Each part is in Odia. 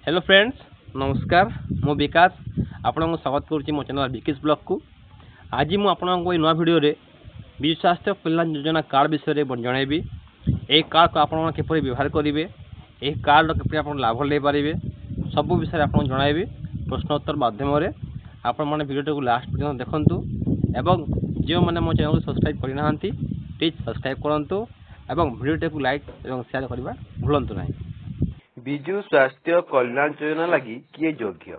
ହ୍ୟାଲୋ ଫ୍ରେଣ୍ଡସ୍, ନମସ୍କାର। ମୁଁ ବିକାଶ, ଆପଣଙ୍କୁ ସ୍ୱାଗତ କରୁଛି ମୋ ଚ୍ୟାନେଲ୍ ବିକିସ୍ ବ୍ଲଗ୍କୁ। ଆଜି ମୁଁ ଆପଣଙ୍କୁ ଏଇ ନୂଆ ଭିଡ଼ିଓରେ ବିଜୁ ସ୍ୱାସ୍ଥ୍ୟ କଲ୍ୟାଣ ଯୋଜନା କାର୍ଡ଼ ବିଷୟରେ ଜଣାଇବି। ଏହି କାର୍ଡ଼କୁ ଆପଣ କିପରି ବ୍ୟବହାର କରିବେ, ଏହି କାର୍ଡ଼ର କିପରି ଆପଣ ଲାଭ ନେଇପାରିବେ, ସବୁ ବିଷୟରେ ଆପଣଙ୍କୁ ଜଣାଇବି ପ୍ରଶ୍ନ ଉତ୍ତର ମାଧ୍ୟମରେ। ଆପଣମାନେ ଭିଡ଼ିଓଟିକୁ ଲାଷ୍ଟ ପର୍ଯ୍ୟନ୍ତ ଦେଖନ୍ତୁ ଏବଂ ଯେଉଁମାନେ ମୋ ଚ୍ୟାନେଲକୁ ସବସ୍କ୍ରାଇବ୍ କରିନାହାନ୍ତି, ପ୍ଲିଜ୍ ସବସ୍କ୍ରାଇବ୍ କରନ୍ତୁ ଏବଂ ଭିଡ଼ିଓଟିକୁ ଲାଇକ୍ ଏବଂ ସେୟାର କରିବା ଭୁଲନ୍ତୁ ନାହିଁ। ବିଜୁ ସ୍ୱାସ୍ଥ୍ୟ କଲ୍ୟାଣ ଯୋଜନା ଲାଗି କିଏ ଯୋଗ୍ୟ?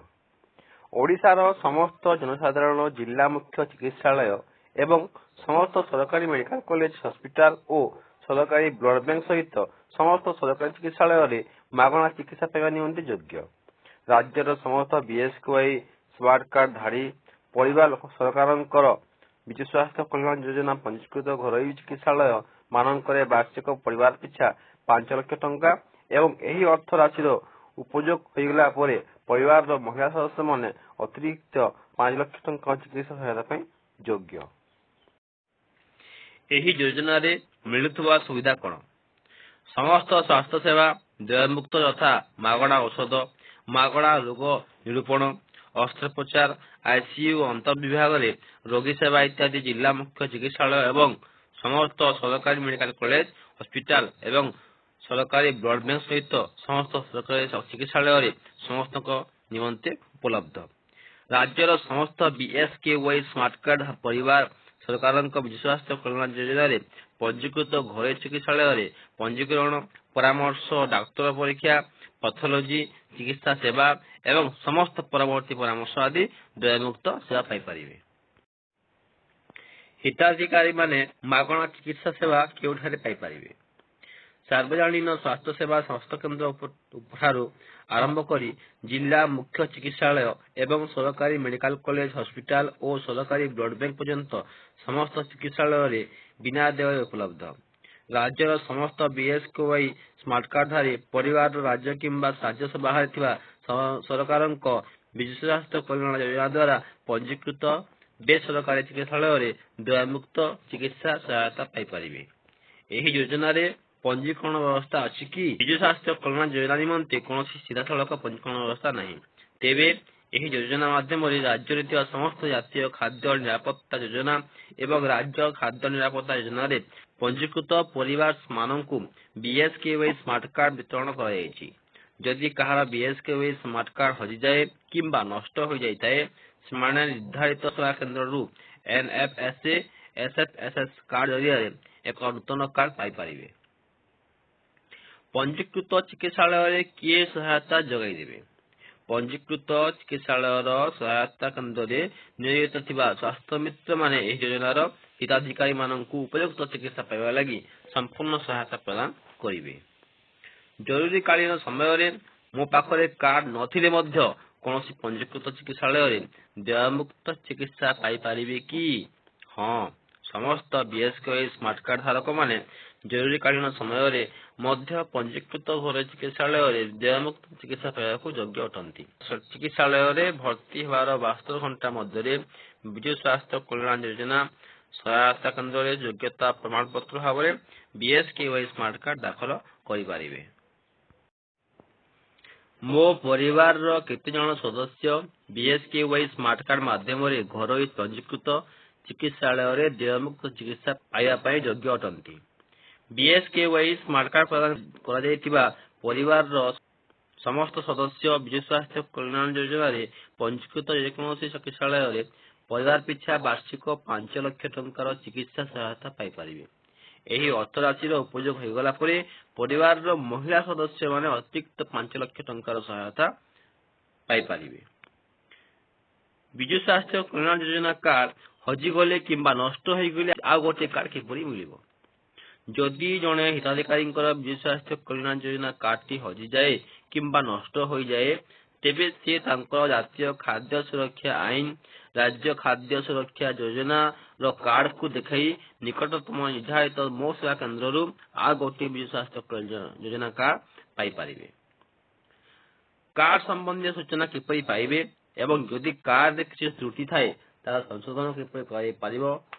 ଓଡ଼ିଶାର ସମସ୍ତ ଜନସାଧାରଣ ଜିଲ୍ଲା ମୁଖ୍ୟ ଚିକିତ୍ସାଳୟ ଏବଂ ସମସ୍ତ ସରକାରୀ ମେଡିକାଲ କଲେଜ ହସ୍ପିଟାଲ ଓ ସରକାରୀ ବ୍ଲଡ ବ୍ୟାଙ୍କ ସହିତ ସମସ୍ତ ସରକାରୀ ଚିକିତ୍ସାଳୟରେ ମାଗଣା ଚିକିତ୍ସା ପାଇବା ନିମନ୍ତେ ଯୋଗ୍ୟ। ରାଜ୍ୟର ସମସ୍ତ ବିଏସକେୱାଇ ସ୍ମାର୍ଟ କାର୍ଡ ଧାରୀ ପରିବାର ସରକାରଙ୍କର ବିଜୁ ସ୍ୱାସ୍ଥ୍ୟ କଲ୍ୟାଣ ଯୋଜନା ପଞ୍ଜୀକୃତ ଘରୋଇ ଚିକିତ୍ସାଳୟ ମାନଙ୍କରେ ବାର୍ଷିକ ପରିବାର ପିଛା 5 ଲକ୍ଷ ଟଙ୍କା ଏବଂ ଏହି ଅର୍ଥ ରାଶିର ଉପଯୋଗ ହୋଇଗଲା ପରେ ପରିବାରର ମହିଳା ସଦସ୍ୟମାନେ ଅତିରିକ୍ତ 5 ଲକ୍ଷ ଟଙ୍କା ଚିକିତ୍ସା ସହାୟତା ପାଇଁ ଯୋଗ୍ୟ। ଏହି ଯୋଜନାରେ ମିଳୁଥିବା ସୁବିଧା କ'ଣ? ସମସ୍ତ ସ୍ୱାସ୍ଥ୍ୟ ସେବା ଦେୟମୁକ୍ତ, ଯଥା ମାଗଣା ଔଷଧ, ମାଗଣା ରୋଗ ନିରୂପଣ, ଅସ୍ତ୍ରୋପଚାର, ଆଇସିୟୁ, ଅନ୍ତର୍ବିଭାଗରେ ରୋଗୀ ସେବା ଇତ୍ୟାଦି ଜିଲ୍ଲା ମୁଖ୍ୟ ଚିକିତ୍ସାଳୟ ଏବଂ ସମସ୍ତ ସରକାରୀ ମେଡିକାଲ କଲେଜ ହସ୍ପିଟାଲ ଏବଂ ସରକାରୀ ବ୍ଲଡ ବ୍ୟାଙ୍କ ସହିତ ସମସ୍ତ ସରକାରୀ ଚିକିତ୍ସାଳୟରେ ସମସ୍ତଙ୍କ ନିମନ୍ତେ ଉପଲବ୍ଧ। ରାଜ୍ୟର ସମସ୍ତ ବିଏସକେୱାଇ ସ୍ମାର୍ଟ କାର୍ଡ ପରିବାର ସରକାରଙ୍କ ବିଜୁ ସ୍ୱାସ୍ଥ୍ୟ କଲ୍ୟାଣ ଯୋଜନାରେ ପଞ୍ଜୀକୃତ ଘରୋଇ ଚିକିତ୍ସାଳୟରେ ପଞ୍ଜୀକରଣ, ପରାମର୍ଶ, ଡାକ୍ତର ପରୀକ୍ଷା, ପାଥୋଲୋଜି, ଚିକିତ୍ସା ସେବା ଏବଂ ସମସ୍ତ ପରବର୍ତ୍ତୀ ପରାମର୍ଶ ଆଦି ଦେୟମୁକ୍ତ ସେବା ପାଇପାରିବେ। ହିତାଧିକାରୀମାନେ ମାଗଣା ଚିକିତ୍ସା ସେବା କେଉଁଠାରେ ପାଇପାରିବେ? ସାର୍ବଜନୀନ ସ୍ୱାସ୍ଥ୍ୟ ସେବା ସ୍ୱାସ୍ଥ୍ୟକେନ୍ଦ୍ର ଠାରୁ ଆରମ୍ଭ କରି ଜିଲ୍ଲା ମୁଖ୍ୟ ଚିକିତ୍ସାଳୟ ଏବଂ ସରକାରୀ ମେଡିକାଲ କଲେଜ ହସ୍ପିଟାଲ ଓ ସରକାରୀ ବ୍ଲଡ ବ୍ୟାଙ୍କ ପର୍ଯ୍ୟନ୍ତ ସମସ୍ତ ଚିକିତ୍ସାଳୟରେ ବିନା ଦେୟରେ ଉପଲବ୍ଧ। ରାଜ୍ୟର ସମସ୍ତ ବିଏସକେୱାଇ ସ୍ମାର୍ଟ କାର୍ଡଧାରୀ ପରିବାରର ରାଜ୍ୟ କିମ୍ବା ରାଜ୍ୟ ବାହାରେ ଥିବା ସରକାରଙ୍କ ବିଜୁ ସ୍ୱାସ୍ଥ୍ୟ କଲ୍ୟାଣ ଯୋଜନା ଦ୍ୱାରା ପଞ୍ଜୀକୃତ ବେସରକାରୀ ଚିକିତ୍ସାଳୟରେ ଦେୟମୁକ୍ତ ଚିକିତ୍ସା ସହାୟତା ପାଇପାରିବେ। ଏହି ଯୋଜନାରେ ପଞ୍ଜୀକରଣ ବ୍ୟବସ୍ଥା ଅଛି କି? ବିଜୁ ସ୍ୱାସ୍ଥ୍ୟ କଲ୍ୟାଣ ଯୋଜନା ନିମନ୍ତେ କୌଣସି ସିଧାସଳଖ ପଞ୍ଜୀକରଣ ବ୍ୟବସ୍ଥା ନାହିଁ। ତେବେ ଏହି ଯୋଜନା ମାଧ୍ୟମରେ ରାଜ୍ୟରେ ଥିବା ସମସ୍ତ ଜାତୀୟ ଖାଦ୍ୟ ନିରାପତ୍ତା ଯୋଜନା ଏବଂ ରାଜ୍ୟ ଖାଦ୍ୟ ନିରାପତ୍ତା ଯୋଜନାରେ ପଞ୍ଜୀକୃତ ପରିବାରମାନଙ୍କୁ ବିଏସକେୱାଇ ସ୍ମାର୍ଟ କାର୍ଡ ବିତରଣ କରାଯାଇଛି। ଯଦି କାହାର ବିଏସକେୱାଇ ସ୍ମାର୍ଟ କାର୍ଡ ହଜିଯାଏ କିମ୍ବା ନଷ୍ଟ ହୋଇଯାଇଥାଏ, ସେମାନେ ନିର୍ଦ୍ଧାରିତ ସେବା କେନ୍ଦ୍ରରୁ ଏନଏଫଏସଏ ଏସଏଫଏସଏସ କାର୍ଡ ଜରିଆରେ ଏକ ନୂତନ କାର୍ଡ ପାଇପାରିବେ। ପଞ୍ଜୀକୃତ ଚିକିତ୍ସାଳୟରେ କିଏ ସହାୟତା ଯୋଗାଇଦେବେ? ପଞ୍ଜୀକୃତ ଚିକିତ୍ସାଳୟର ସହାୟତା କେନ୍ଦ୍ରରେ ନିୟୋଜିତ ଥିବା ସ୍ୱାସ୍ଥ୍ୟମିତ୍ରମାନେ ଏହି ଯୋଜନାର ହିତାଧିକାରୀମାନଙ୍କୁ ଉପଯୁକ୍ତ ଚିକିତ୍ସା ପାଇବା ଲାଗି ସମ୍ପୂର୍ଣ୍ଣ ସହାୟତା ପ୍ରଦାନ କରିବେ। ଜରୁରୀକାଳୀନ ସମୟରେ ମୋ ପାଖରେ କାର୍ଡ ନଥିଲେ ମଧ୍ୟ କୌଣସି ପଞ୍ଜୀକୃତ ଚିକିତ୍ସାଳୟରେ ଦେୟମୁକ୍ତ ଚିକିତ୍ସା ପାଇପାରିବି କି? ହଁ, ସମସ୍ତ ବିଏସକେୱାଇ ସ୍ମାର୍ଟ କାର୍ଡ ଧାରକମାନେ ଜରୁରୀକାଳୀନ ସମୟରେ ମଧ୍ୟ ପଞ୍ଜୀକୃତ ଘରୋଇ ଚିକିତ୍ସାଳୟରେ ଦେୟମୁକ୍ତ ଚିକିତ୍ସା ପାଇବାକୁ ଯୋଗ୍ୟ ଅଟନ୍ତି। ଚିକିତ୍ସାଳୟରେ ଭର୍ତ୍ତି ହେବାର 72 ଘଣ୍ଟା ମଧ୍ୟରେ ବିଜୁ ସ୍ୱାସ୍ଥ୍ୟ କଲ୍ୟାଣ ଯୋଜନା ସହାୟତା କେନ୍ଦ୍ରରେ ଯୋଗ୍ୟତା ପ୍ରମାଣପତ୍ର ଭାବରେ ବିଏସକେୱାଇ ସ୍ମାର୍ଟ କାର୍ଡ ଦାଖଲ କରିପାରିବେ। ମୋ ପରିବାରର କେତେଜଣ ସଦସ୍ୟ ବିଏସକେୱାଇ ସ୍ମାର୍ଟ କାର୍ଡ ମାଧ୍ୟମରେ ଘରୋଇ ପଞ୍ଜୀକୃତ ଚିକିତ୍ସାଳୟରେ ଦେୟମୁକ୍ତ ଚିକିତ୍ସା ପାଇବା ପାଇଁ ଯୋଗ୍ୟ ଅଟନ୍ତି? ବିଏସକେୱାଇ ସ୍ମାର୍ଟ କାର୍ଡ ପ୍ରଦାନ କରାଯାଇଥିବା ପରିବାରର ସମସ୍ତ ସଦସ୍ୟ ବିଜୁ ସ୍ୱାସ୍ଥ୍ୟ କଲ୍ୟାଣ ଯୋଜନାରେ ପଞ୍ଜୀକୃତ ଯେକୌଣସି ଚିକିତ୍ସାଳୟରେ ପରିବାର ପିଛା ବାର୍ଷିକ 5 ଲକ୍ଷ ଟଙ୍କାର ଚିକିତ୍ସା ସହାୟତା ପାଇପାରିବେ। ଏହି ଅର୍ଥରାଶିର ଉପଯୋଗ ହୋଇଗଲା ପରେ ପରିବାରର ମହିଳା ସଦସ୍ୟମାନେ ଅତିରିକ୍ତ 5 ଲକ୍ଷ ଟଙ୍କାର ସହାୟତା ପାଇପାରିବେ। ବିଜୁ ସ୍ୱାସ୍ଥ୍ୟ କଲ୍ୟାଣ ଯୋଜନା କାର୍ଡ ହଜିଗଲେ କିମ୍ବା ନଷ୍ଟ ହୋଇଗଲେ ଆଉ ଗୋଟିଏ କାର୍ଡ କିପରି ମିଳିବ? ଯଦି ଜଣେ ହିତାଧିକାରୀଙ୍କର ବିଜୁ ସ୍ୱାସ୍ଥ୍ୟ କଲ୍ୟାଣ ଯୋଜନା କାର୍ଡଟି ହଜିଯାଏ କିମ୍ବା ନଷ୍ଟ ହୋଇଯାଏ, ତେବେ ସେ ତାଙ୍କର ଜାତୀୟ ଖାଦ୍ୟ ସୁରକ୍ଷା ଆଇନ, ରାଜ୍ୟ ଖାଦ୍ୟ ସୁରକ୍ଷା ଯୋଜନାର କାର୍ଡକୁ ଦେଖାଇ ନିକଟତମ ନିର୍ଦ୍ଧାରିତ ମୋ ସେବା କେନ୍ଦ୍ରରୁ ଆଉ ଗୋଟିଏ ବିଜୁ ସ୍ୱାସ୍ଥ୍ୟ ଯୋଜନା କାର୍ଡ ପାଇପାରିବେ। କାର୍ଡ ସମ୍ବନ୍ଧୀୟ ସୂଚନା କିପରି ପାଇବେ ଏବଂ ଯଦି କାର୍ଡରେ କିଛି ତ୍ରୁଟି ଥାଏ, ତାହାର ସଂଶୋଧନ କିପରି କରାଯାଇପାରିବ?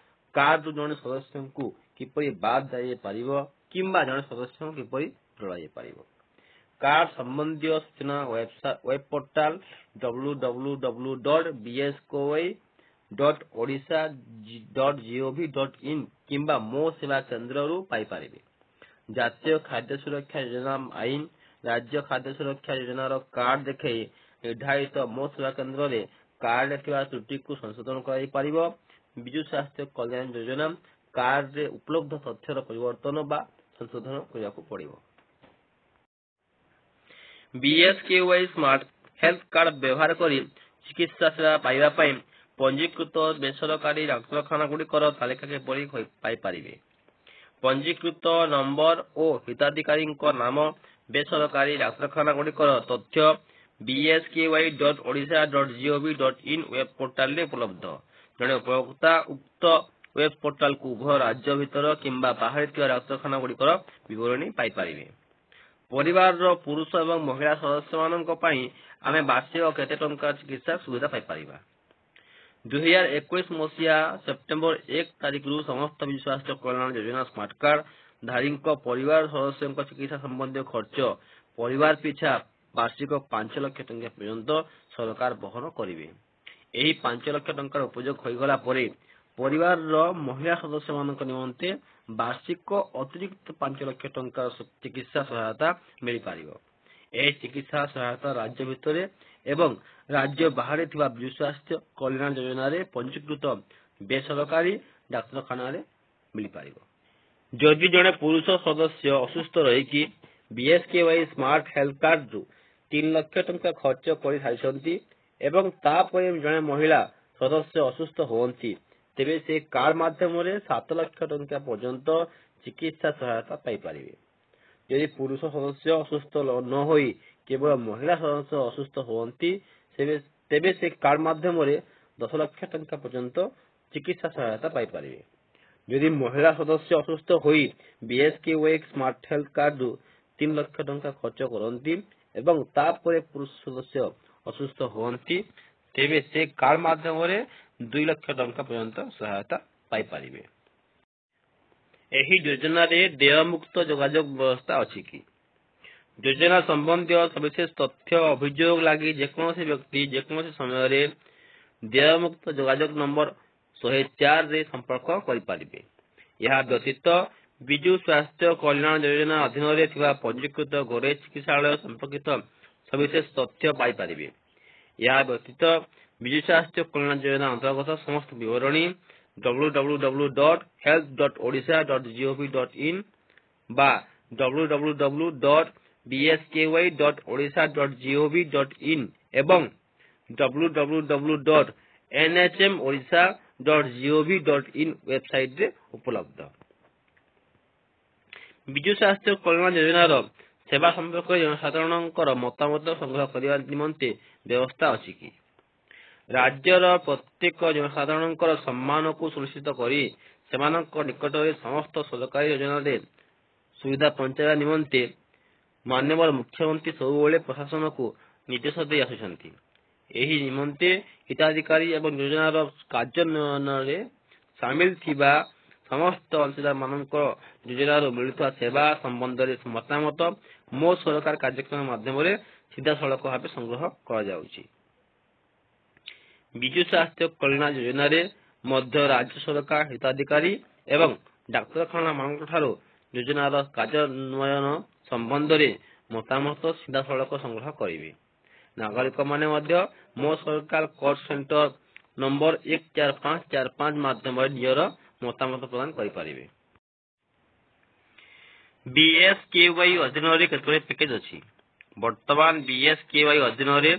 କାର୍ଡରୁ ଜଣେ ସଦସ୍ୟଙ୍କୁ କିପରି ବାଦ୍ ଦିଆଯାଇପାରିବ କିମ୍ବା ଜଣେ ସଦସ୍ୟଙ୍କୁ କିପରି ଯୋଡ଼ାଯାଇପାରିବ? କାର୍ଡ ସମ୍ବନ୍ଧୀୟ ସୂଚନା web portal www.bsky.odisha.gov.in କିମ୍ବା ମୋ ସେବା କେନ୍ଦ୍ରରୁ ପାଇପାରିବେ। ଜାତୀୟ ଖାଦ୍ୟ ସୁରକ୍ଷା ଯୋଜନା ଆଇନ, ରାଜ୍ୟ ଖାଦ୍ୟ ସୁରକ୍ଷା ଯୋଜନାର କାର୍ଡ ଦେଖାଇ ନିର୍ଦ୍ଧାରିତ ମୋ ସେବା କେନ୍ଦ୍ରରେ କାର୍ଡରେ ଥିବା ତ୍ରୁଟିକୁ ସଂଶୋଧନ କରାଯାଇପାରିବ। ବିଜୁ ସ୍ୱାସ୍ଥ୍ୟ କଲ୍ୟାଣ ଯୋଜନା କାର୍ଡରେ ଉପଲବ୍ଧ ତଥ୍ୟର ପରିବର୍ତ୍ତନ ବା ସଂଶୋଧନ କରିବାକୁ ପଡ଼ିବ। ବିଏସକେୱାଇ ସ୍ମାର୍ଟ ହେଲ୍ଥ କାର୍ଡ ବ୍ୟବହାର କରି ଚିକିତ୍ସା ସେବା ପାଇବା ପାଇଁ ପଞ୍ଜୀକୃତ ବେସରକାରୀ ଡାକ୍ତରଖାନାଗୁଡ଼ିକର ତାଲିକା କିପରି ପାଇପାରିବେ? ପଞ୍ଜୀକୃତ ନମ୍ବର ଓ ହିତାଧିକାରୀଙ୍କ ନାମ, ବେସରକାରୀ ଡାକ୍ତରଖାନାଗୁଡ଼ିକର ତଥ୍ୟ bsky.odisha.gov.in web ପୋର୍ଟାଲରେ ଉପଲବ୍ଧ। ଜଣେ ଉପଭୋକ୍ତା ଉକ୍ତ ୱେବ୍ ପୋର୍ଟାଲକୁ ଉଭୟ ରାଜ୍ୟ ଭିତର କିମ୍ବା ବାହାରେ ଥିବା ଡାକ୍ତରଖାନାଗୁଡ଼ିକର ବିବରଣୀ ପାଇପାରିବେ। ପରିବାରର ପୁରୁଷ ଏବଂ ମହିଳା ସଦସ୍ୟମାନଙ୍କ ପାଇଁ ଆମେ ବାର୍ଷିକ କେତେ ଟଙ୍କା ଚିକିତ୍ସା ସୁବିଧା ପାଇପାରିବା? 2021 ମସିହା ସେପ୍ଟେମ୍ବର 1 ତାରିଖରୁ ସମସ୍ତ ବିଜୁ ସ୍ୱାସ୍ଥ୍ୟ କଲ୍ୟାଣ ଯୋଜନା ସ୍ମାର୍ଟ କାର୍ଡ ଧାରୀଙ୍କ ପରିବାର ସଦସ୍ୟଙ୍କ ଚିକିତ୍ସା ସମ୍ବନ୍ଧୀୟ ଖର୍ଚ୍ଚ ପରିବାର ପିଛା ବାର୍ଷିକ 5 ଲକ୍ଷ ଟଙ୍କା ପର୍ଯ୍ୟନ୍ତ ସରକାର ବହନ କରିବେ। ଏହି 5 ଲକ୍ଷ ଟଙ୍କାର ଉପଯୋଗ ହୋଇଗଲା ପରେ ପରିବାରର ମହିଳା ସଦସ୍ୟମାନଙ୍କ ନିମନ୍ତେ ବାର୍ଷିକ ଅତିରିକ୍ତ 5 ଲକ୍ଷ ଟଙ୍କାର ଚିକିତ୍ସା ସହାୟତା ମିଳିପାରିବ। ଏହି ଚିକିତ୍ସା ସହାୟତା ରାଜ୍ୟ ଭିତରେ ଏବଂ ରାଜ୍ୟ ବାହାରେ ଥିବା ବିଜୁ ସ୍ୱାସ୍ଥ୍ୟ କଲ୍ୟାଣ ଯୋଜନାରେ ପଞ୍ଜୀକୃତ ବେସରକାରୀ ଡାକ୍ତରଖାନାରେ ମିଳିପାରିବ। ଯଦି ଜଣେ ପୁରୁଷ ସଦସ୍ୟ ଅସୁସ୍ଥ ରହିକି ବିଏସକେୱାଇ ସ୍ମାର୍ଟ ହେଲ୍ଥ କାର୍ଡରୁ 3 ଲକ୍ଷ ଟଙ୍କା ଖର୍ଚ୍ଚ କରିସାରିଛନ୍ତି ଏବଂ ତାପରେ ଜଣେ ମହିଳା ସଦସ୍ୟ ଅସୁସ୍ଥ ହୁଅନ୍ତି, ତେବେ ସେ କାର୍ଡ ମାଧ୍ୟମରେ 7 ଲକ୍ଷ ଟଙ୍କା ପର୍ଯ୍ୟନ୍ତ ଚିକିତ୍ସା ସହାୟତା ପାଇପାରିବେ। ଯଦି ପୁରୁଷ ସଦସ୍ୟ ଅସୁସ୍ଥ ନ ହୋଇ କେବଳ ମହିଳା ସଦସ୍ୟ ଅସୁସ୍ଥ ହୁଅନ୍ତି, ତେବେ ସେ କାର୍ଡ ମାଧ୍ୟମରେ 10 ଲକ୍ଷ ଟଙ୍କା ପର୍ଯ୍ୟନ୍ତ ଚିକିତ୍ସା ସହାୟତା ପାଇପାରିବେ। ଯଦି ମହିଳା ସଦସ୍ୟ ଅସୁସ୍ଥ ହୋଇ ବିଏସକେୱାଇ ସ୍ମାର୍ଟ ହେଲ୍ଥ କାର୍ଡରୁ 3 ଲକ୍ଷ ଟଙ୍କା ଖର୍ଚ୍ଚ କରନ୍ତି ଏବଂ ତାପରେ ପୁରୁଷ ସଦସ୍ୟ ଅସୁସ୍ଥ ହୁଅନ୍ତି, ତେବେ ସେ କାର୍ଡ ମାଧ୍ୟମରେ 2 ଲକ୍ଷ ଟଙ୍କା ପର୍ଯ୍ୟନ୍ତ ସହାୟତା ପାଇପାରିବେ। ଏହି ଯୋଜନାରେ ଦେୟମୁକ୍ତ ଯୋଗାଯୋଗ ବ୍ୟବସ୍ଥା ଅଛି କି? ଯୋଜନା ସମ୍ବନ୍ଧୀୟ ସବିଶେଷ ତଥ୍ୟ, ଅଭିଯୋଗ ଲାଗି ଯେକୌଣସି ବ୍ୟକ୍ତି ଯେକୌଣସି ସମୟରେ ଦେୟମୁକ୍ତ ଯୋଗାଯୋଗ ନମ୍ବର 104ରେ ସମ୍ପର୍କ କରିପାରିବେ। ଏହା ବ୍ୟତୀତ ବିଜୁ ସ୍ୱାସ୍ଥ୍ୟ କଲ୍ୟାଣ ଯୋଜନା ଅଧୀନରେ ଥିବା ପଞ୍ଜୀକୃତ ଘରୋଇ ଚିକିତ୍ସାଳୟ ସମ୍ପର୍କିତ ସବିଶେଷ ତଥ୍ୟ ପାଇପାରିବେ। ଏହା ବ୍ୟତୀତ ବିଜୁ ସ୍ୱାସ୍ଥ୍ୟ କଲ୍ୟାଣ ଯୋଜନା ଅନ୍ତର୍ଗତ ସମସ୍ତ ବିବରଣୀ www.health.odisha.gov.in ବା www.bsky.odisha.gov.in ଏବଂ www.nhmodisha.gov.in ୱେବସାଇଟରେ ଉପଲବ୍ଧ। ବିଜୁ ସ୍ୱାସ୍ଥ୍ୟ କଲ୍ୟାଣ ଯୋଜନାର ସେବା ସମ୍ପର୍କରେ ଜନସାଧାରଣଙ୍କର ମତାମତ ସଂଗ୍ରହ କରିବା ନିମନ୍ତେ ବ୍ୟବସ୍ଥା ଅଛି କି? ରାଜ୍ୟର ପ୍ରତ୍ୟେକ ଜନସାଧାରଣଙ୍କର ସମ୍ମାନକୁ ସୁନିଶ୍ଚିତ କରି ସେମାନଙ୍କ ନିକଟରେ ସମସ୍ତ ସରକାରୀ ଯୋଜନାରେ ସୁବିଧା ପହଞ୍ଚାଇବା ନିମନ୍ତେ ମାନ୍ୟବର ମୁଖ୍ୟମନ୍ତ୍ରୀ ସବୁବେଳେ ପ୍ରଶାସନକୁ ନିର୍ଦ୍ଦେଶ ଦେଇ ଆସୁଛନ୍ତି। ଏହି ନିମନ୍ତେ ହିତାଧିକାରୀ ଏବଂ ଯୋଜନାର କାର୍ଯ୍ୟାନ୍ୱୟନରେ ସାମିଲ ଥିବା ସମସ୍ତ ଅଂଶୀଦାରମାନଙ୍କ ଯୋଜନାରୁ ମିଳୁଥିବା ସେବା ସମ୍ବନ୍ଧରେ ମତାମତ ମୋ ସରକାର କାର୍ଯ୍ୟକ୍ରମ ମାଧ୍ୟମରେ ସିଧାସଳଖ ଭାବେ ସଂଗ୍ରହ କରାଯାଉଛି। ବିଜୁ ସ୍ୱାସ୍ଥ୍ୟ କଲ୍ୟାଣ ଯୋଜନାରେ ମଧ୍ୟ ରାଜ୍ୟ ସରକାର ହିତାଧିକାରୀ ଏବଂ ଡାକ୍ତରଖାନାମାନଙ୍କଠାରୁ ଯୋଜନାର କାର୍ଯ୍ୟାନ୍ୱୟନ ସମ୍ବନ୍ଧରେ ମତାମତ ସିଧାସଳଖ ସଂଗ୍ରହ କରିବେ। ନାଗରିକମାନେ ମଧ୍ୟ ମୋ ସରକାର କଲ୍ ସେଣ୍ଟର ନମ୍ବର 14545 ମାଧ୍ୟମରେ ନିଜର ମତାମତ ପ୍ରଦାନ କରିପାରିବେ। ବିଏସକେୱାଇ ଅଧୀନରେ କେତୋଟି ପ୍ୟାକେଜ ଅଛି? ବର୍ତ୍ତମାନ ବିଏସକେୱାଇ ଅଧୀନରେ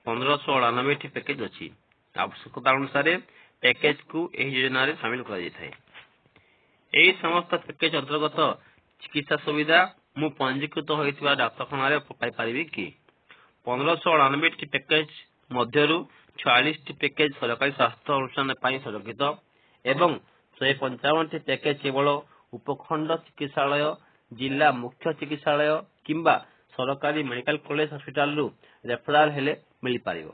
1598ଟି ପ୍ୟାକେଜ ଅଛି। ଆବଶ୍ୟକତା ଅନୁସାରେ ପ୍ୟାକେଜକୁ ଏହି ଯୋଜନାରେ ସାମିଲ କରାଯାଇଥାଏ। ଏହି ସମସ୍ତ ପ୍ୟାକେଜ ଅନ୍ତର୍ଗତ ଚିକିତ୍ସା ସୁବିଧା ମୁଁ ପଞ୍ଜୀକୃତ ହୋଇଥିବା ଡାକ୍ତରଖାନାରେ ପାଇପାରିବି କି? 1598ଟି ପ୍ୟାକେଜ ମଧ୍ୟରୁ 46ଟି ପ୍ୟାକେଜ ସରକାରୀ ସ୍ୱାସ୍ଥ୍ୟ ଅନୁଷ୍ଠାନ ପାଇଁ ସଂରକ୍ଷିତ ଏବଂ 155ଟି ପ୍ୟାକେଜ କେବଳ ଉପଖଣ୍ଡ ଚିକିତ୍ସାଳୟ, ଜିଲ୍ଲା ମୁଖ୍ୟ ଚିକିତ୍ସାଳୟ କିମ୍ବା ସରକାରୀ ମେଡିକାଲ କଲେଜ ହସ୍ପିଟାଲରୁ ରେଫରାଲ ହେଲେ ମିଳିପାରିବ।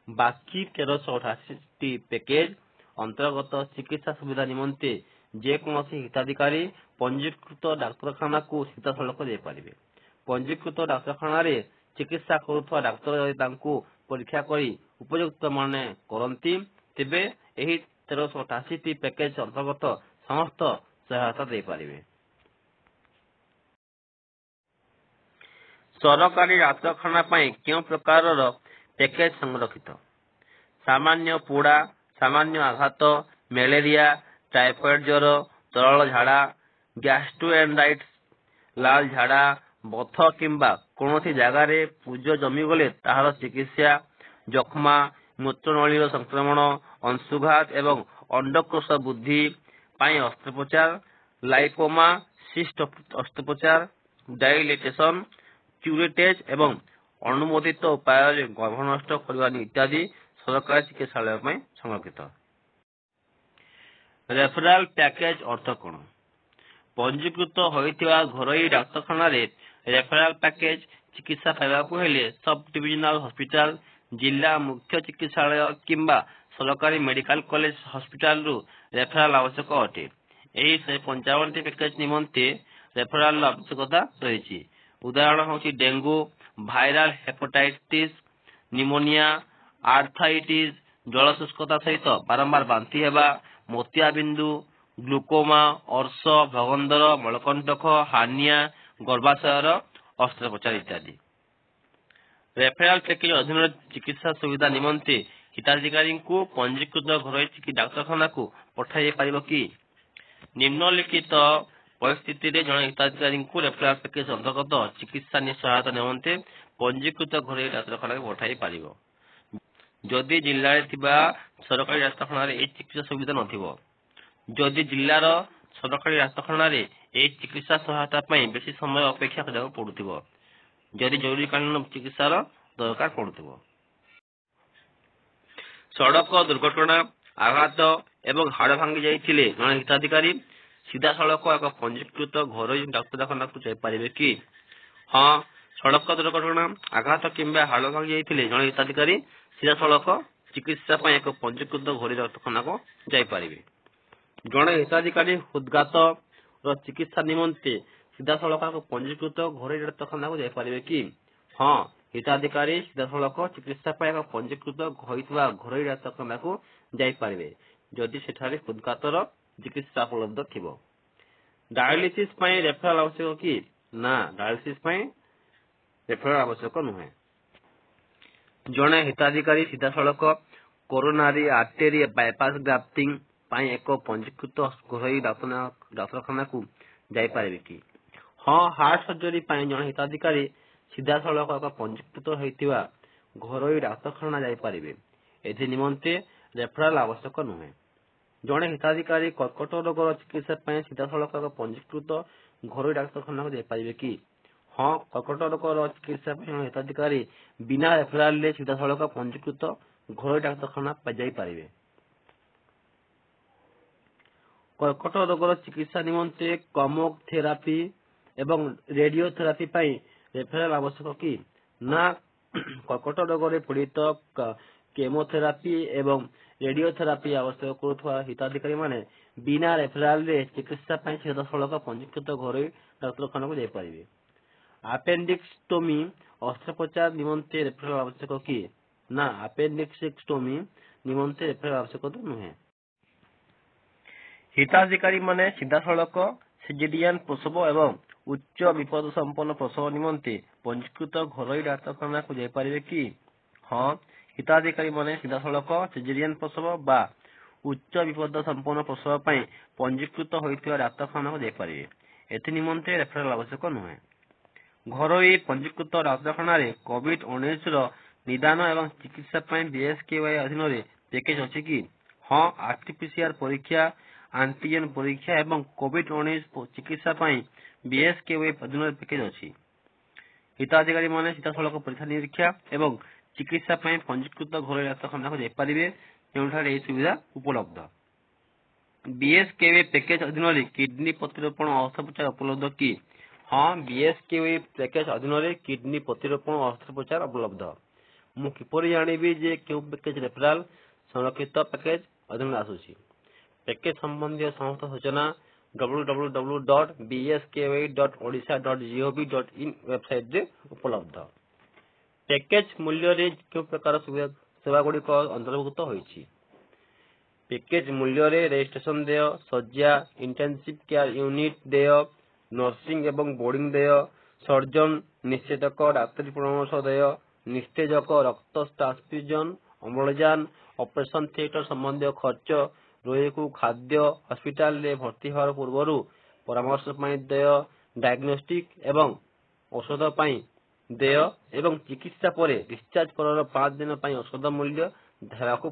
ବାକି 1388ଟି ପ୍ୟାକେଜ ଅନ୍ତର୍ଗତ ଚିକିତ୍ସା ସୁବିଧା ନିମନ୍ତେ ଯେକୌଣସି ହିତାଧିକାରୀ ପଞ୍ଜୀକୃତ ଡାକ୍ତରଖାନାକୁ ସିଧାସଳଖ ଯାଇପାରିବେ। ପଞ୍ଜୀକୃତ ଡାକ୍ତରଖାନାରେ ଚିକିତ୍ସା କରୁଥିବା ଡାକ୍ତର ଯଦି ତାଙ୍କୁ ପରୀକ୍ଷା କରି ଉପଯୁକ୍ତ ମନେ କରନ୍ତି, ତେବେ ଏହି 1388ଟି ପ୍ୟାକେଜ ଅନ୍ତର୍ଗତ ସମସ୍ତ ସହାୟତା ଦେଇପାରିବେ। ସରକାରୀ ଡାକ୍ତରଖାନା ପାଇଁ କେଉଁ ପ୍ରକାରର ପ୍ୟାକେଜ ସଂରକ୍ଷିତ? ସାମାନ୍ୟ ପୋଡ଼ା, ସାମାନ୍ୟ ଆଘାତ, ମ୍ୟାଲେରିଆ, ଟାଇଫଏଡ୍ ଜ୍ୱର, ତରଳ ଝାଡ଼ା, ଗ୍ୟାଷ୍ଟ୍ରୋଏଣ୍ଟରାଇଟିସ୍, ଲାଲ ଝାଡ଼ା, ବଥ କିମ୍ବା କୌଣସି ଜାଗାରେ ପୁଜ ଜମିଗଲେ ତାହାର ଚିକିତ୍ସା, ଯକ୍ଷ୍ମା, ମୂତ୍ରନଳୀର ସଂକ୍ରମଣ, ଅଂଶୁଘାତ ଏବଂ ଅଣ୍ଡକୋଷ ବୃଦ୍ଧି ପାଇଁ ଅସ୍ତ୍ରୋପଚାର, ଲାଇପୋମା ସିଷ୍ଟ ଅସ୍ତ୍ରୋପଚାର, ଡାଇଲେଟେସନ, କ୍ୟୁରେଟେଜ ଏବଂ ଅନୁମୋଦିତ ଉପାୟରେ ଗର୍ଭ ନଷ୍ଟ କରିବା ଇତ୍ୟାଦି ସରକାରୀ ଚିକିତ୍ସାଳୟ ପାଇଁ ସଂରକ୍ଷିତ। ରେଫରାଲ ପ୍ୟାକେଜ ଅର୍ଥ କଣ? ପଞ୍ଜୀକୃତ ହୋଇଥିବା ଘରୋଇ ଡାକ୍ତରଖାନାରେ ରେଫରାଲ ପ୍ୟାକେଜ ଚିକିତ୍ସା ପାଇବାକୁ ହେଲେ ସବ୍ ଡିଭିଜନାଲ ହସ୍ପିଟାଲ, ଜିଲ୍ଲା ମୁଖ୍ୟ ଚିକିତ୍ସାଳୟ କିମ୍ବା ସରକାରୀ ମେଡିକାଲ କଲେଜ ହସ୍ପିଟାଲରୁ ରେଫରାଲ ଆବଶ୍ୟକ ଅଟେ। ଏହି 155ଟି ପ୍ୟାକେଜ ନିମନ୍ତେ ରେଫରାଲର ଆବଶ୍ୟକତା ରହିଛି। ଉଦାହରଣ ହେଉଛି dengue, viral hepatitis, pneumonia, arthritis, ଜଳଶୁଷ୍କତା ସହିତ ବାରମ୍ବାର ବାନ୍ତି ହେବା, ମୋତିଆବିନ୍ଦୁ, ଗ୍ଲୁକୋମା, ଅର୍ଶ, ଭଗନ୍ଦର, ମଳକଣ୍ଟକ, ହାର୍ନିଆ, ଗର୍ଭାଶୟର ଅସ୍ତ୍ରୋପଚାର ଇତ୍ୟାଦି। ରେଫରାଲ ପ୍ୟାକେଜ ଅଧୀନରେ ଚିକିତ୍ସା ସୁବିଧା ନିମନ୍ତେ ହିତାଧିକାରୀଙ୍କୁ ପଞ୍ଜୀକୃତ ଘରୋଇ ଡାକ୍ତରଖାନାକୁ ପଠାଯାଇପାରିବ କି? ନିମ୍ନଲିଖିତ ପରିସ୍ଥିତିରେ ଜଣେ ହିତାଧିକାରୀଙ୍କୁ ରେଫରାଲ ପ୍ୟାକେଜ ଅନ୍ତର୍ଗତ ଚିକିତ୍ସା ସହାୟତା ନିମନ୍ତେ ପଞ୍ଜୀକୃତ ଘରୋଇ ଡାକ୍ତରଖାନାକୁ ପଠାଇ ପାରିବ। ଯଦି ଜିଲ୍ଲାରେ ଥିବା ସରକାରୀ ଡାକ୍ତରଖାନାରେ ଏହି ଚିକିତ୍ସା ସୁବିଧା ନଥିବ, ଯଦି ଜିଲ୍ଲାର ସରକାରୀ ଡାକ୍ତରଖାନାରେ ଏହି ଚିକିତ୍ସା ସହାୟତା ପାଇଁ ବେଶୀ ସମୟ ଅପେକ୍ଷା କରିବାକୁ ପଡୁଥିବ, ଯଦି ଜରୁରୀକାଳୀନ ଚିକିତ୍ସାର ଦରକାର ପଡୁଥିବ। ସଡ଼କ ଦୁର୍ଘଟଣା, ଆଘାତ ଏବଂ ହାଡ଼ ଭାଙ୍ଗି ଯାଇଥିଲେ ଜଣେ ହିତାଧିକାରୀ ସିଧାସଳଖ ଏକ ପଞ୍ଜୀକୃତ ଘରୋଇ ଡାକ୍ତରଖାନାକୁ ଯାଇପାରିବେ କି? ହଁ, ସଡ଼କ ଦୁର୍ଘଟଣା, ଆଘାତ କିମ୍ବା ହାଡ଼ ଭାଙ୍ଗି ଯାଇଥିଲେ ଜଣେ ହିତାଧିକାରୀ ସିଧାସଳଖ ଚିକିତ୍ସା ପାଇଁ ଏକ ପଞ୍ଜୀକୃତ ଘରୋଇ ଡାକ୍ତରଖାନାକୁ ଯାଇପାରିବେ। ଜଣେ ହିତାଧିକାରୀ ହୃଦଘାତର ଚିକିତ୍ସା ନିମନ୍ତେ ସିଧାସଳଖ ଏକ ପଞ୍ଜୀକୃତ ଘରୋଇ ଡାକ୍ତରଖାନାକୁ ଯାଇପାରିବେ କି? ହଁ, ହିତାଧିକାରୀ ସିଧାସଳଖ ଚିକିତ୍ସା ପାଇଁ ଏକ ପଞ୍ଜୀକୃତ ହୋଇଥିବା ଘରୋଇ ଡାକ୍ତରଖାନାକୁ ଯାଇପାରିବେ, ଯଦି ସେଠାରେ ହୃଦଘାତର ଚିକିତ୍ସା ଉପଲବ୍ଧ ଥିବ। ଡାୟାଲିସିସ୍ ପାଇଁ ରେଫରାଲ ଆବଶ୍ୟକ କି? ନା, ଡାୟାଲିସିସ୍ ପାଇଁ ରେଫରାଲ ଆବଶ୍ୟକ ନୁହେଁ। ଜଣେ ହିତାଧିକାରୀ ସିଧାସଳଖ କୋରୋନାରୀ ଆର୍ଟେରୀ ବାଇପାସ୍ ଗ୍ରାଫ୍ଟିଂ ପାଇଁ ଏକ ପଞ୍ଜୀକୃତ ଘରୋଇ ଡାକ୍ତରଖାନାକୁ ଯାଇପାରିବେ କି? ହଁ, ହାର୍ଟ ସର୍ଜରୀ ପାଇଁ ଜଣେ ହିତାଧିକାରୀ ସିଧାସଳଖ ଏକ ପଞ୍ଜୀକୃତ ହୋଇଥିବା ଘରୋଇ ଡାକ୍ତରଖାନା ଯାଇପାରିବେ। ଏଥି ନିମନ୍ତେ ରେଫରାଲ ଆବଶ୍ୟକ ନୁହେଁ। ଜଣେ ହିତାଧିକାରୀ କର୍କଟ ରୋଗର ଚିକିତ୍ସା ପାଇଁ ସିଧାସଳଖ ଏକ ପଞ୍ଜୀକୃତ ଘରୋଇ ଡାକ୍ତରଖାନାକୁ ଯାଇପାରିବେ କି? ହଁ, କର୍କଟ ରୋଗର ଚିକିତ୍ସା ପାଇଁ ଜଣେ ହିତାଧିକାରୀ ବିନା ରେଫରାଲରେ ସିଧାସଳଖ ପଞ୍ଜୀକୃତ ଘରୋଇ ଡାକ୍ତରଖାନା ଯାଇପାରିବେ। କର୍କଟ ରୋଗର ଚିକିତ୍ସା ନିମନ୍ତେ କେମୋଥେରାପି ଏବଂ ରେଡିଓଥେରାପି ପାଇଁ ରେଫରାଲ ଆବଶ୍ୟକ କି? ନା, କର୍କଟ ରୋଗରେ ପୀଡ଼ିତ କେମୋଥେରାପି ଏବଂ ରେଡିଓଥେରାପି ଆବଶ୍ୟକ କରୁଥିବା ହିତାଧିକାରୀମାନେ ବିନା ରେଫରାଲରେ ଚିକିତ୍ସା ପାଇଁ ସିଧାସଳଖ ପଞ୍ଜୀକୃତ ଘରୋଇ ଡାକ୍ତରଖାନାକୁ ଯାଇପାରିବେ। ଆପେଣ୍ଡିକ୍ସଟୋମି ଅସ୍ତ୍ରୋପଚାର ନିମନ୍ତେ ରେଫରାଲ ଆବଶ୍ୟକ କି? ନା, ଆପେଣ୍ଡିକ୍ସଟୋମି ନିମନ୍ତେ ରେଫରାଲ ଆବଶ୍ୟକ ନୁହେଁ। ହିତାଧିକାରୀମାନେ ସିଧାସଳଖ ସିଜେରିଆନ ପ୍ରସବ ଏବଂ ଉଚ୍ଚ ବିପଦସମ୍ପନ୍ନ ପ୍ରସବ ନିମନ୍ତେ ପଞ୍ଜୀକୃତ ଘରୋଇ ଡାକ୍ତରଖାନାକୁ ଯାଇପାରିବେ କି? ହଁ, ହିତାଧିକାରୀମାନେ ସିଧାସଳଖ ସିଜେରିଆନ ପ୍ରସବ ବା ଉଚ୍ଚ ବିପଦସମ୍ପନ୍ନ ପ୍ରସବ ପାଇଁ ପଞ୍ଜୀକୃତ ହୋଇଥିବା ଡାକ୍ତରଖାନାକୁ ଯାଇପାରିବେ। ଏଥି ନିମନ୍ତେ ରେଫରାଲ ଆବଶ୍ୟକ ନୁହେଁ। ଘରୋଇ ପଞ୍ଜୀକୃତ ଡାକ୍ତରଖାନାରେ କୋଭିଡ-19ର ନିଦାନ ଏବଂ ଚିକିତ୍ସା ପାଇଁ ବିଏସକେୱାଇ ଅଧୀନରେ ପ୍ୟାକେଜ ଅଛି କି? ହଁ, ଆରଟିପିସିଆର ପରୀକ୍ଷା, ଆଣ୍ଟିଜେନ ପରୀକ୍ଷା ଏବଂ କୋଭିଡ-19 ଚିକିତ୍ସା ପାଇଁ ବିଏସକେୱାଇ ଅଧୀନରେ ପ୍ୟାକେଜ ଅଛି। ହିତାଧିକାରୀମାନେ ସିଧାସଳଖ ପରୀକ୍ଷା ନିରୀକ୍ଷା ଏବଂ ଚିକିତ୍ସା ପାଇଁ ପଞ୍ଜୀକୃତ ଘରୋଇ ଡାକ୍ତରଖାନାକୁ ଯାଇପାରିବେ, ଯେଉଁଠାରେ ଏହି ସୁବିଧା ଉପଲବ୍ଧ। ବିଏସକେୱାଇ ପ୍ୟାକେଜ ଅଧୀନରେ କିଡନୀ ପ୍ରତିରୋପଣ ଅସ୍ତ୍ରୋପଚାର ଉପଲବ୍ଧ କି? ହଁ, ବିଏସକେୱାଇ ପ୍ୟାକେଜ ଅଧୀନରେ କିଡନୀ ପ୍ରତିରୋପଣ ଅସ୍ତ୍ରୋପଚାର ଉପଲବ୍ଧ। ମୁଁ କିପରି ଜାଣିବି ଯେ କେଉଁ ପ୍ୟାକେଜ ରେଫରାଲ ସଂରକ୍ଷିତ ପ୍ୟାକେଜ ଅଧୀନରେ ଆସୁଛି? ପ୍ୟାକେଜ ସମ୍ବନ୍ଧୀୟ ସମସ୍ତ ସୂଚନା www.bsky.odisha.gov.in ୱେବସାଇଟ୍ରେ ଉପଲବ୍ଧ। ପ୍ୟାକେଜ୍ ମୂଲ୍ୟରେ କେଉଁ ପ୍ରକାର ସୁବିଧା ସେବାଗୁଡ଼ିକ ଅନ୍ତର୍ଭୁକ୍ତ ହୋଇଛି? ପ୍ୟାକେଜ୍ ମୂଲ୍ୟରେ ରେଜିଷ୍ଟ୍ରେସନ ଦେୟ, ଶଯ୍ୟା, ଇଣ୍ଟେନ୍ସିଭ୍ କେୟାର ୟୁନିଟ୍ ଦେୟ, ନର୍ସିଂ ଏବଂ ବୋର୍ଡିଂ ଦେୟ, ସର୍ଜନ, ନିଶ୍ଚେତକ ଡାକ୍ତରୀ ପରାମର୍ଶ ଦେୟ, ନିସ୍ତେଜକ ରକ୍ତ ଟ୍ରାନ୍ସଫ୍ୟୁଜନ, ଅମ୍ଳଜାନ, ଅପରେସନ ଥିଏଟର ସମ୍ବନ୍ଧୀୟ ଖର୍ଚ୍ଚ, ରୋଗୀକୁ ଖାଦ୍ୟ, ହସ୍ପିଟାଲରେ ଭର୍ତ୍ତି ହେବାର ପୂର୍ବରୁ ପରାମର୍ଶ ପାଇଁ ଦେୟ, ଡାଇଗ୍ନୋଷ୍ଟିକ୍ ଏବଂ ଔଷଧ ପାଇଁ ଦେୟ ଏବଂ ଚିକିତ୍ସା ପରେ ଡିସଚାର୍ଜ ପରର 5 ଦିନ ପାଇଁ ଔଷଧ ମୂଲ୍ୟ ଦେବାକୁ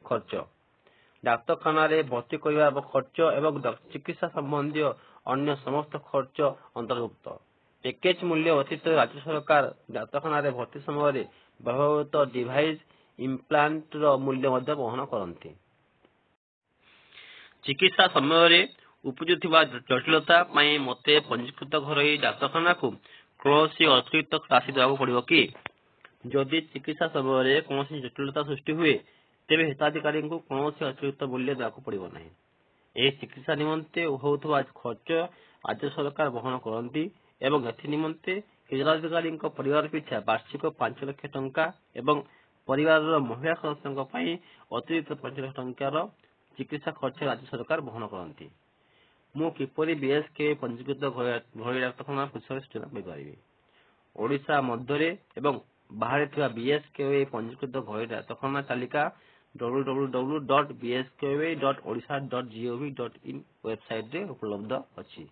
ଖର୍ଚ୍ଚ, ଡାକ୍ତରଖାନାରେ ଭର୍ତ୍ତି କରିବା ଖର୍ଚ୍ଚ ଏବଂ ଚିକିତ୍ସା ସମ୍ବନ୍ଧୀୟ ଅନ୍ୟ ସମସ୍ତ ଖର୍ଚ୍ଚ ଅନ୍ତର୍ଭୁକ୍ତ। ପ୍ୟାକେଜ୍ ମୂଲ୍ୟ ବ୍ୟତୀତ ରାଜ୍ୟ ସରକାର ଡାକ୍ତରଖାନାରେ ଭର୍ତ୍ତି ସମୟରେ ବ୍ୟବହୃତ ଡିଭାଇସ୍ ଇମ୍ପ୍ଲାଣ୍ଟର ମୂଲ୍ୟ ମଧ୍ୟ ବହନ କରନ୍ତି। ଚିକିତ୍ସା ସମୟରେ ଉପୁଜୁଥିବା ଜଟିଳତା ପାଇଁ ମୋତେ ପଞ୍ଜୀକୃତ ଘରୋଇ ଡାକ୍ତରଖାନାକୁ କୌଣସି ଅତିରିକ୍ତ ରାଶି ଦେବାକୁ ପଡ଼ିବ କି? ଯଦି ଚିକିତ୍ସା ସମୟରେ କୌଣସି ଜଟିଳତା ସୃଷ୍ଟି ହୁଏ, ତେବେ ହିତାଧିକାରୀଙ୍କୁ କୌଣସି ଅତିରିକ୍ତ ମୂଲ୍ୟ ଦେବାକୁ ପଡ଼ିବ ନାହିଁ। ଏହି ଚିକିତ୍ସା ନିମନ୍ତେ ହେଉଥିବା ଖର୍ଚ୍ଚ ରାଜ୍ୟ ସରକାର ବହନ କରନ୍ତି ଏବଂ ଏଥି ନିମନ୍ତେ ହିତାଧିକାରୀଙ୍କ ପରିବାର ପିଛା ବାର୍ଷିକ 5 ଲକ୍ଷ ଟଙ୍କା ଏବଂ ପରିବାରର ମହିଳା ସଦସ୍ୟଙ୍କ ପାଇଁ ଅତିରିକ୍ତ 5 ଲକ୍ଷ ଟଙ୍କାର ଚିକିତ୍ସା ଖର୍ଚ୍ଚ ରାଜ୍ୟ ସରକାର ବହନ କରନ୍ତି। ମୁଁ କିପରି ବିଏସ୍କେୱାଇ ପଞ୍ଜୀକୃତ ଘରୋଇ ଡାକ୍ତରଖାନା ବିଷୟରେ ସୂଚନା ପାଇପାରିବି? ଓଡ଼ିଶା ମଧ୍ୟରେ ଏବଂ ବାହାରେ ଥିବା ବିଏସ୍କେୱାଇ ପଞ୍ଜୀକୃତ ଘରୋଇ ଡାକ୍ତରଖାନା ତାଲିକା www.bsky.odisha.gov.in ୱେବସାଇଟ୍ରେ ଉପଲବ୍ଧ ଅଛି।